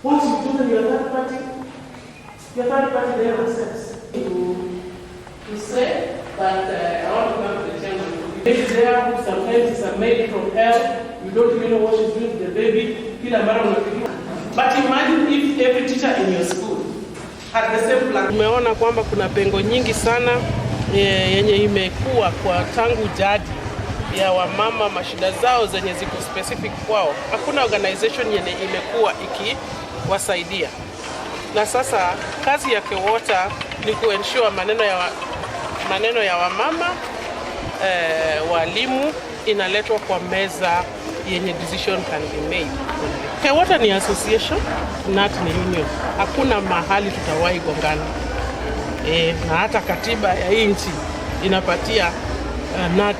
Once you've chosen your third party then accepts. To say, but I want to come to the chairman. Lady there who sometimes is a maid from hell, you don't even know what she's doing to the baby, kila mara unapigiwa. But imagine if every teacher in your school had the same plan. Tumeona kwamba kuna pengo nyingi sana yenye imekuwa kwa tangu jadi ya wamama, mashida zao zenye ziko specific kwao. Hakuna organization yenye imekuwa ikiwasaidia, na sasa kazi ya KEWOTA ni kuensure maneno ya wamama, walimu inaletwa kwa meza yenye decision can be made. KEWOTA ni association, not ni union. Hakuna mahali tutawahi gongana. Na hata katiba ya hii nchi inapatia not,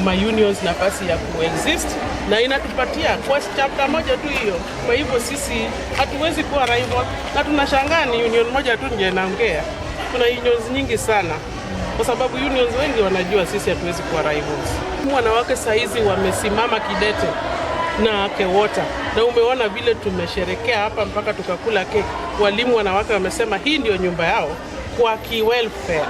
ma unions nafasi ya kuexist na inatupatia kwa chapter moja tu hiyo. Kwa hivyo sisi hatuwezi kuwa rival, na tunashangaa ni union moja tu ndio inaongea. Kuna unions nyingi sana, kwa sababu unions wengi wanajua sisi hatuwezi kuwa rivals. Wanawake saizi wamesimama kidete na KEWOTA, na umeona vile tumesherekea hapa mpaka tukakula keki. Walimu wanawake wamesema hii ndio nyumba yao kwa kiwelfare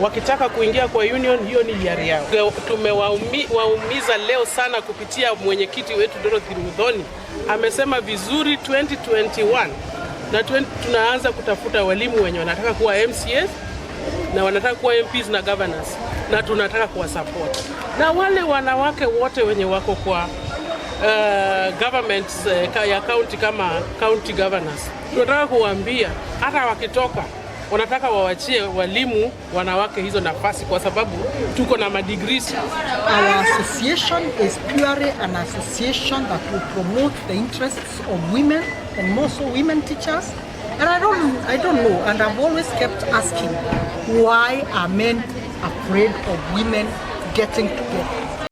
wakitaka kuingia kwa union, hiyo ni hiari yao. Tumewaumiza leo sana kupitia mwenyekiti wetu Dorothy Muthoni, amesema vizuri 2021 na 20, tunaanza kutafuta walimu wenye wanataka kuwa MCAs na wanataka kuwa MPs na governors na tunataka kuwa support, na wale wanawake wote wenye wako kwa government ya county kama county governors, tunataka kuwaambia hata wakitoka wanataka wawachie walimu wanawake hizo nafasi, kwa sababu tuko na madegrees. Our association is purely an association that will promote the interests of women and more so women teachers. And I don't know, and I've always kept asking, why are men afraid of women getting together?